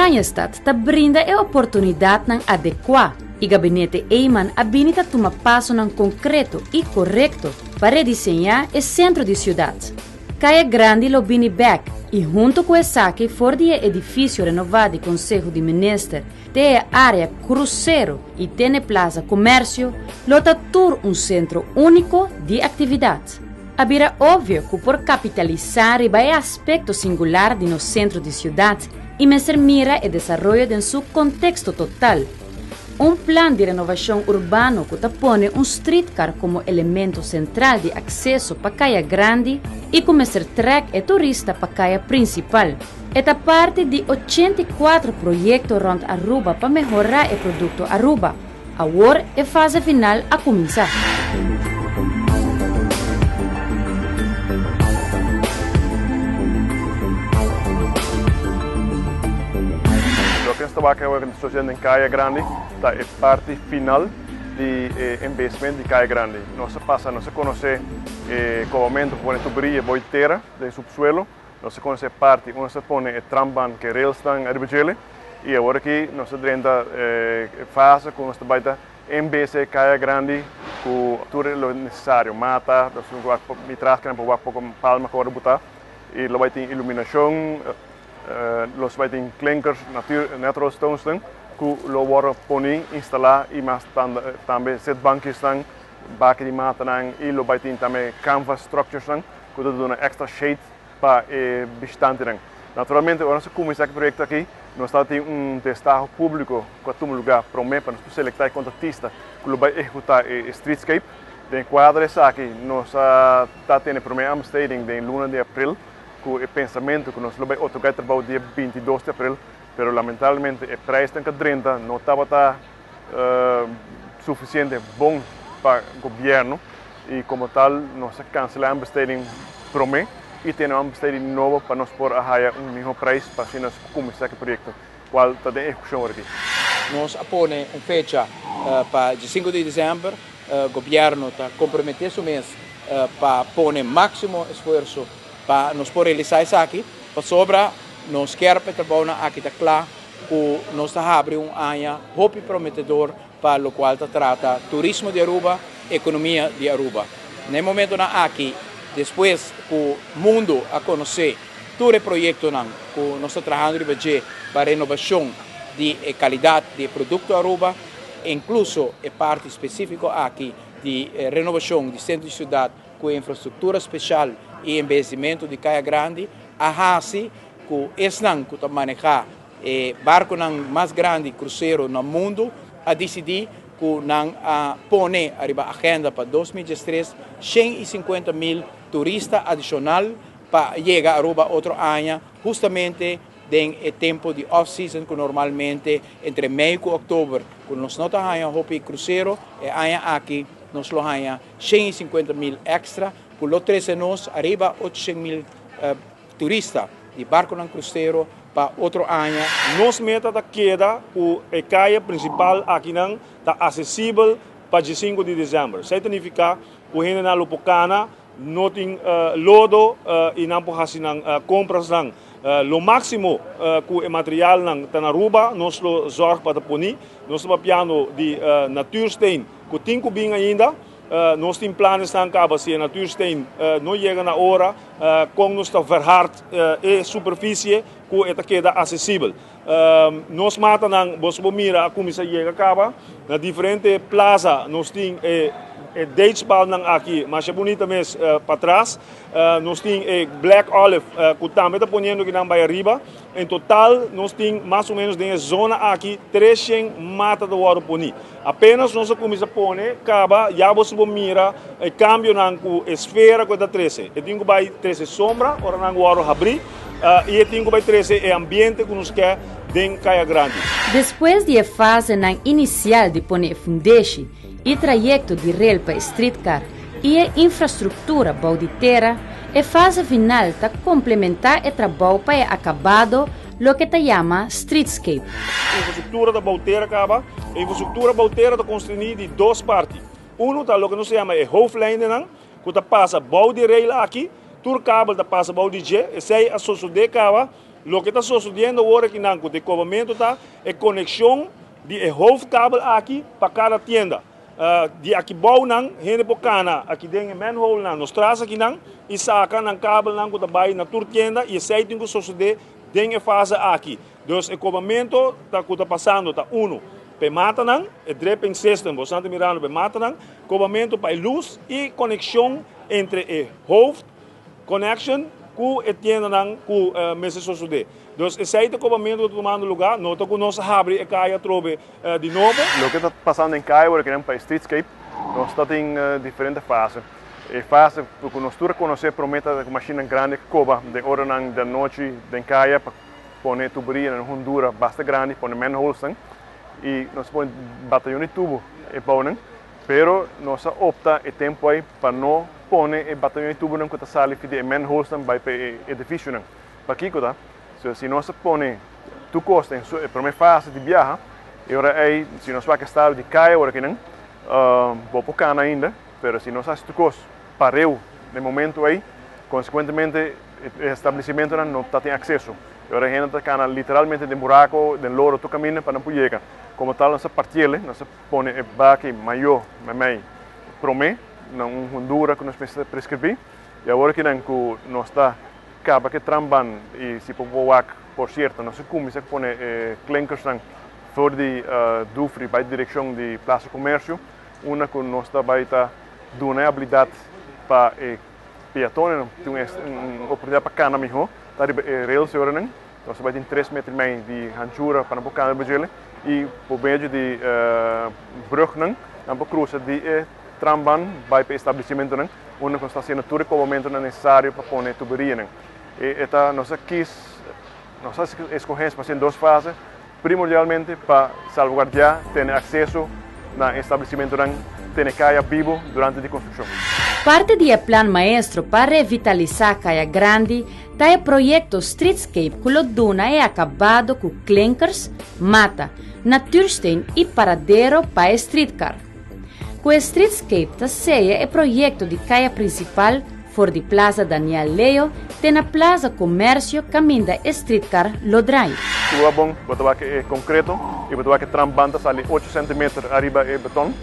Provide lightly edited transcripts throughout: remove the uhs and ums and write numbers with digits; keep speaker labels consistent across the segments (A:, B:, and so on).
A: Oranjestad ta brinda e oportunidadnan adecua y Gabinete Eman a bini ta tuma pasonan concreto y corecto pa rediseña e centro di ciudad. Caya Grandi lo bini bek y hunto cu esaki for di e edificio renova di Conseho di Minister te e area crucero y te n'e Plaza Comercio lo ta tur un centro unico di actividad. A bira obvio cu por capitalisa riba e aspecto singular di nos centro di ciudad y mester mira e desaroyo den su contexto total. Un plan di renovacion urbano cu ta pone un streetcar como elemento central di acceso pa Caya Grandi y cu mester trek e turista pa caya principal. E ta parti di 84 proyecto rond Aruba pa mehora e producto Aruba. Awor e fase final a cuminsa.
B: Loke nos ta wak awor den situacion den Caya Grandi ta e parti final di e embasement di Caya Grandi. Nos a pasa, nos a conoce e cobamento pa pone tuberia boy tera den subsuelo. Nos a conoce e parti unda nos a pone e trambaan cu e railsnan ariba djele y awor aki nos a drenta e fase cu nos ta bay ta embese Caya Grandi cu tur lo necesario, mata, nos tin cu wak mi tras kinan por wak poco palma cu ora buta y lo bay tin iluminacion, los bay tin klinkers, natural stonesnan cu lo worde poni, instala y mas tambe zitbankjesnan, baki di matanan y lo bay tin tambe canvas structuresnan cu ta duna extra shade pa e bishitantenan. Naturalmente ora nos a cuminsa cu e proyecto aki nos tabata tin un destaho publico cu a tuma lugar prome pa nos por selecta e contratista cu lo bay ehecuta e streetscape. Den cuadro esaki nos a ta tene prome aanbesteding den luna di april cu e pensamento cu nos lo bay otorga e trabou dia 22 di april, pero lamentablemente e prijsnan cu a drenta no tabata suficiente bon pa gobierno y como tal nos a cancela aanbesteding prome y tene un aanbesteding nobo pa nos por a haya un miho prijs pa asina nos cuminsa cu e proyecto cual ta den ehecucion ora aki.
C: Nos a pone un fecha pa diesinco di december. Gobierno ta compromete su mes pa pone maximo esfuerso pa nos por realisa esaki, pasobra nos kier pa e trabounan aki ta cla cu nos ta habri un aña hopi prometedor pa locual ta trata turismo di Aruba, economia di Aruba. Na e momentonan aki, despues cu mundo a conoce tur e proyectonan cu nos ta trahando riba dje pa renobacion di e calidad di e producto Aruba, incluso e parti specifico aki di renobacion di centro di ciudad cu e infrastructura special y embeyecimento di Caya Grandi, a haci cu esnan cu ta maneha e barconan mas grandi crucero na mundo a dicidi cu nan a pone ariba agenda pa 2013 150,000 turista adicional pa yega Aruba otro aña, hustamente den e tempo di off season cu normalmente entre mei cu october cu nos no ta haya hopi crucero. E aña aki nos lo haya 150,000 extra cu lo trece nos ariba 800,000 turista di barconan crucero pa otro aña.
D: Nos meta ta keda cu e caya principal akinan ta accesibel pa 5 di december. Esey ta nifica cu hendenan lo por cana, no tin lodo y nan por haci nan comprasnan. Lo maximo cu e materialnan ta na Aruba, nos lo zorg pa ta poni. Nos ta papiando di natuursteen cu tin cu bin ainda. Nos tin planesnan caba si e natuursteen no yega na ora, con nos ta verhard e superficie cu e ta keda accesibel. Nos matanan, boso por mira, a cuminsa yega caba. Na diferente plaza nos tin e datespalmnan aki, masha bunita mes patras. Nos tin e black olive cu tambe ta poniendo kinan bay ariba. En total nos tin mas o menos den e zona aki 300 mata ta wordo poni. Apenas nos a cuminsa pone caba, ya boso por mira e cambionan cu e sfera cu e ta trece. E tin cu bay trece sombra ora nan wordo habri y e tin cu bay trece e ambiente cu nos ke den Caya Grandi.
A: Despues di e fasenan inicial di pone e fundeshi y trayecto di rail pa e streetcar y e infrastructura bou di tera, e fase final ta complementa e trabou pa e acabado loke ta yama streetscape.
D: Infrastructura ta bou tera caba. E infrastructura bou tera ta consteni di dos parti. Uno ta loke nos ta yama e hoofdlijnennan cu ta pasa bou di rail aki. Tur kabel ta pasa bou di dje. Esey a sosode caba. Loke ta sosodiendo awor akinan ku e kobamentu ta e konekshon di e hoofdkabel aki pa kada tienda. Di aki bou nan hende por kana aki den e manhole nan nos tras akinan i saka nan kabelnan ku ta bai na tur tienda i esei tin ku sosodé den e fase aki. Dus e kobamentu ta ku ta pasando ta unu pa e matanan, e dripping system bo esnan ta mirando pa e matanan, kobamentu pa e lus i konekshon entre e hoofd connection ku e tiendanan ku mester sosodé. Dus esei ta kobamentu ku ta tumando lugá, no ta ku nos a habri e kaya atrobe di nobo.
B: Loke ta pasando den kaya ora kinan pa e streetscape, nos ta tin diferente fase. E fase ku nos tur a konosé promé ta ku mashinnan grandi a koba den oranan di anochi den kaya pa pone tuberia na un hondura basta grandi, pone manholesnan i nos a pone batayon di tubo e bounan. Pero nos a opta e tempu ei pa no pone e batayon di tubonan ku ta sali for di e manholesnan bai pa e edifisionan. Pakiko ta? So, si nos a pone tur kos den su e promé fase di biaha, e ora ei si nos wak e estado di kaya ora kinan, bo por kana ainda, pero si nos hasi tur kos pareu den momento ei, konsekuentemente e establesimentonan no ta tin akseso. E ora hende ta kana literalmente den burako, den lodo tur kaminda pa nan por yega. Komo tal nos a partiel, nos a pone e baki mayó meimei promé na un hondura ku nos mester preskribí. I awor kinan ku nos ta kaba ku e tramban i si por por wak, por sierto nos a kuminsá pone e klinkersnan for di Dufry bai direkshon di Plaza Komersio, unda ku nos ta bai ta duna e abilidat pa e peatonenan tin un oportunidat pa kana mihó ta riba e rails e oranan. Nos ta bai tin tres meter i mei di hanchura pa nan por kana riba djele i por medio di brugnan nan por krusa di e tramban bai pa e establesimentonan unda ku nos ta hasiendo tur e kobamentonan nesesario pa pone tuberianan. E ta nos a kis nos a eskohé pa hasi dos fase primordialmente pa salvaguardiá tene akseso na e establesimentonan tene kaya bibo durante di konstrukshon.
A: Parti di e plan maestro pa revitalisá Kaya Grandi ta e proyekto Streetscape ku lo duna e akabado ku klinkers, mata, natuursteen i paradero pa e streetcar. Ku e Streetscape ta seya e proyekto di kaya prinsipal for di Plaza Daniel Leo te na Plaza Comercio kaminda e streetcar lo drai.
B: Tur bon, bo ta wak e concreto y bo ta wak e tramband ta sali ocho centimeter ariba e beton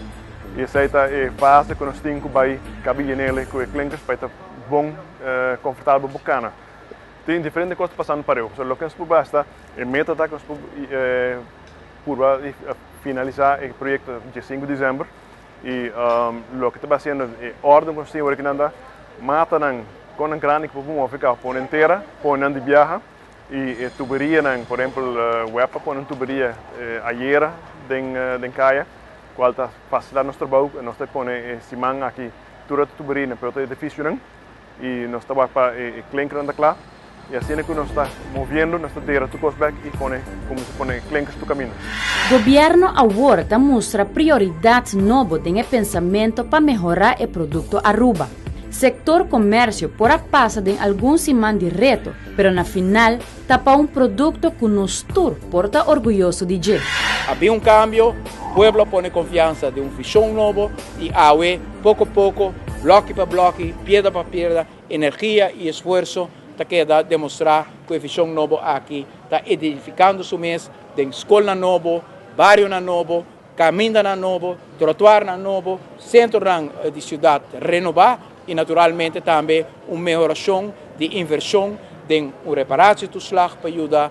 B: y esey ta e fase cu nos tin cu bay cabi yenele cu e klinkers pa e ta bon confortabel pa bo cana. Tin diferente cos ta pasando pareu, so loke nos por basta e meta ta cu nos por purba di finalisa e proyecto dje sinku december y loke ta bay haciendo e orden cu nos tin awor akinan ta matanan con nan grandi cu por move caba pone entera, pone nan di biaha y e tuberianan, por ehempel web a pone un tuberia ayera den caya cual ta facilita nos trabou, nos ta pone e siman aki tur e tuberianan pa e otro edificionan y nos ta wak pa e klinkernan ta kla y asina cu nos ta moviendo nos ta dera tur cos bek y pone cuminsa pone klinkers tur caminda.
A: Gobierno awor ta mustra prioridad nobo den e pensamento pa mehora e producto Aruba. Sector comercio por a pasa den algun siman di reto, pero na final ta pa un producto cu nos tur por ta orguyoso di dje.
C: A bin un cambio, pueblo a pone confiansa den un vision nobo y awe poco poco, bloki pa bloki, piedra pa piedra, energia y esfuerso ta keda demostra cu e vision nobo aki ta edificando su mes den scolnan nobo, barionan nobo, camindanan nobo, trotuarnan nobo, centronan di ciudad renoba y naturalmente tambe un mehoracion di inversion den un reparatietoeslag pa yuda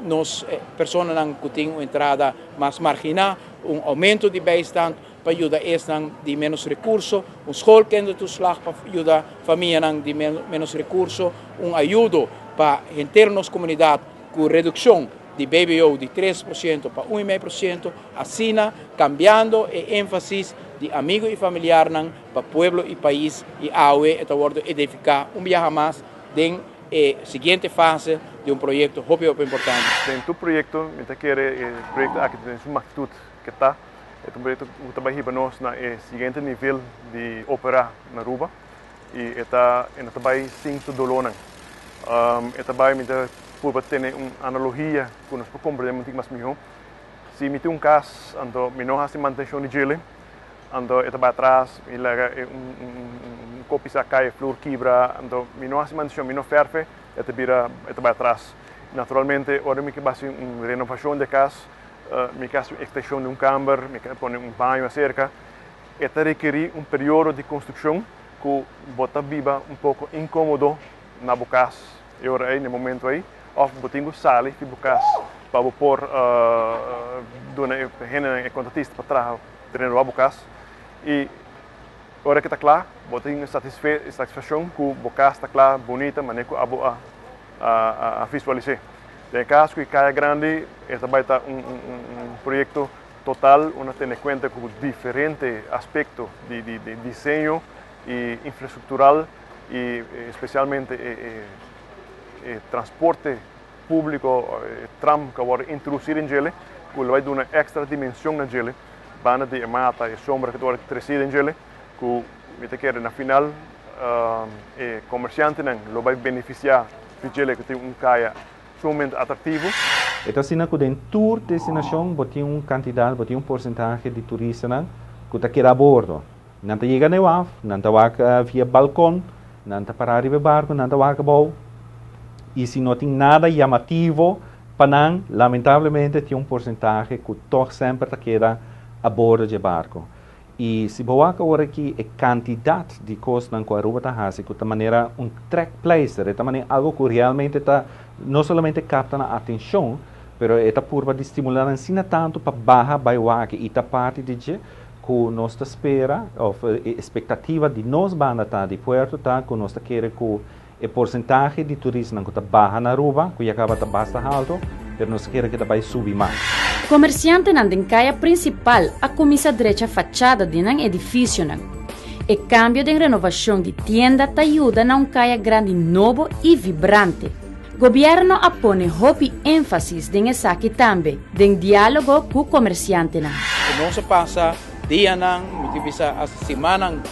C: nos personanan cu tin un entrada mas margina, un aumento di bijstand pa yuda esnan di menos recurso, un schoolkindertoeslag pa yuda famianan di menos recurso, un ayudo pa henter nos comunidad cu reduccion di BBO di 3% pa 1,5%, asina cambiando e enfasis di amigo y familiarnan pa pueblo y pais y awe e ta wordo edifica un biaha mas den e siguiente fase di un proyecto hopi hopi importante.
B: Den tur proyecto mi ta kere e proyecto aki den su magnitud ke ta, e ta un proyecto ku ta bai hiba nos na e siguiente nivel di opera na Aruba y e ta e no ta bai sin su dolornan. E ta bai mi ta purba tene un analogia ku nos por comprende un tiki mas miho. Si mi tin un cas anto mi no haci mantencion di djele, anto e ta bai atras, mi laga e un kopi sa kai, e flur kibra, anto mi no hasi mantenshon, mi no fèrfe, e ta bira, e ta bai atras. Naturalmente, ora mi ke hasi un renovashon di kas, mi ke hasi un ekstenshon di un kamber, mi ke pone un baño aserka, e ta rekerí un periodo di konstrukshon ku bo ta biba un poko inkómodo na bo kas e ora ei, na e momento ei, òf bo tin ku sali di bo kas pa bo por duna e hendenan, e kontratista pa traha renová bo kas. I ora ku ta kla, bo tin e satisfakshon ku bo kas ta kla, bunita, manera ku abo a a visualis'é. Den e kas ku e Kaya Grandi e ta bai ta un proyekto total unda tene kuenta ku diferente aspekto di diseño i infrastruktural i spesialmente e transporte públiko, e tram ku a wòrdu introdusí den djele ku lo bai duna èkstra dimenshon na djele banda di e mata, e sombra ku ta wòrdu tresí den djele ku mi ta kere na final e komersiantenan lo bai benefisiá di djele ku tin un kaya sumamente atraktivo.
E: E ta asina ku den tur destinashon bo tin un kantidat, bo tin un porsentahe di turistanan ku ta keda a bordo. Nan ta yega na e waf, nan ta wak via balkon, nan ta pará riba e barku, nan ta wak abou i si no tin nada yamativo pa nan, lamentablemente tin un porsentahe ku tòg semper ta keda a bordo dje barku. I si bo wak awor aki e kantidat di kosnan ku Aruba ta hasi ku ta manera un trekpleister, e ta manera algu ku realmente ta no solamente kapta nan atenshon, pero e ta purba di stimulá nan asina tantu pa baha bai wak i ta parti di dje ku nos ta spera òf e espektativa di nos banda ta di puerto ta ku nos ta kere ku e porsentahe di turistanan ku ta baha na Aruba, ku ya kaba ta basta haltu, pero nos ta kere ku ta bai subi mas.
A: Komersiantenan den kaya prinsipal a kuminsá drecha fachada di nan edifisionan. E kambio den renovashon di tienda ta yuda na un kaya grandi nobo i vibrante. Gobièrnu a pone hopi énfasis den esaki tambe den diálogo ku komersiantenan.
C: Nos a pasa dianan, mi tin bisa hasta simannan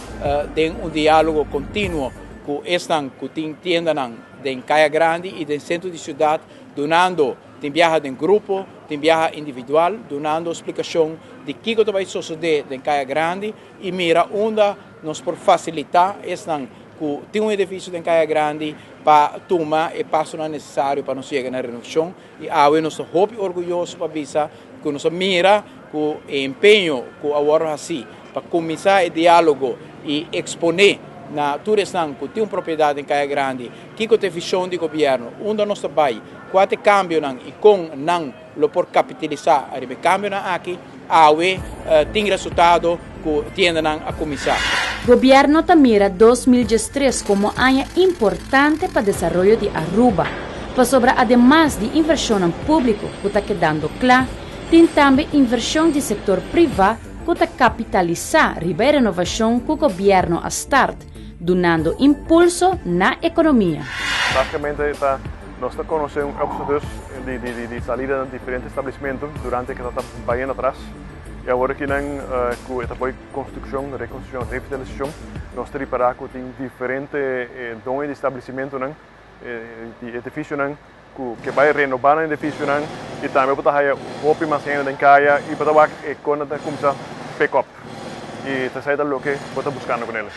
C: den un diálogo kontinuo ku esnan ku tin tiendanan den Kaya Grandi i den sentro di siudat, dunando, tin biaha den grupo, tin biaha individual, dunando splikashon di kiko ta bai sosodé den Kaya Grandi i mira unda nos por fasilitá esnan ku tin un edifisio den Kaya Grandi pa tuma e pasonan nesesario pa nos yega na renovashon. I awe nos ta hopi orguyoso pa bisa ku nos a mira ku e empeño ku a wòrdu hasí pa kuminsá e diálogo i eksponé na tur esnan ku tin un propiedat den Kaya Grandi kiko ta e vishon di gobièrnu, unda nos ta bai, kua ta e kambionan i kon nan lo por kapitalisá ariba e kambionan aki, awe tin resultado ku tiendanan a kuminsá.
A: Gobièrnu ta mira 2013 komo aña importante pa desaroyo di Aruba, pasobra ademas di invershonnan públiko ku ta kedando kla, tin tambe invershon di sektor privá ku ta kapitalisá riba e renovashon ku gobièrnu a start, dunando impulso na ekonomia.
B: Básikamente ta nos ta konosé un éxodus di di di salida na diferente establisimentu durante ke ta bayendo atras i awor aki nan ku e ta bai konstrukshon, rekonstrukshon, revitalisashon nos ta ripará ku tin diferente doño di establisimentunan di edifisionan ku ke bai renobá nan edifisionan i tambe bo ta haya hopi mas hende den kaya i bo ta wak e kon nan ta kuminsá pick up i ta esei ta loke bo ta buskando ku nel.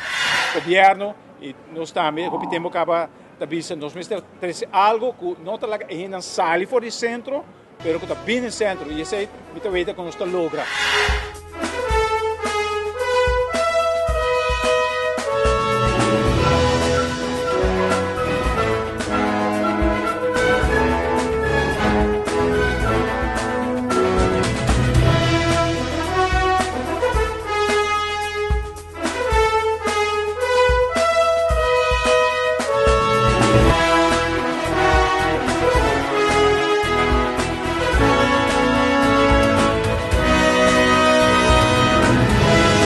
F: Gobierno i nos tambe hopi tempo kaba ta bisa nos mester trese algo ku no ta laga e hendenan sali for di sentro pero ku ta bini den sentro i esei mi ta weta ku nos ta logra.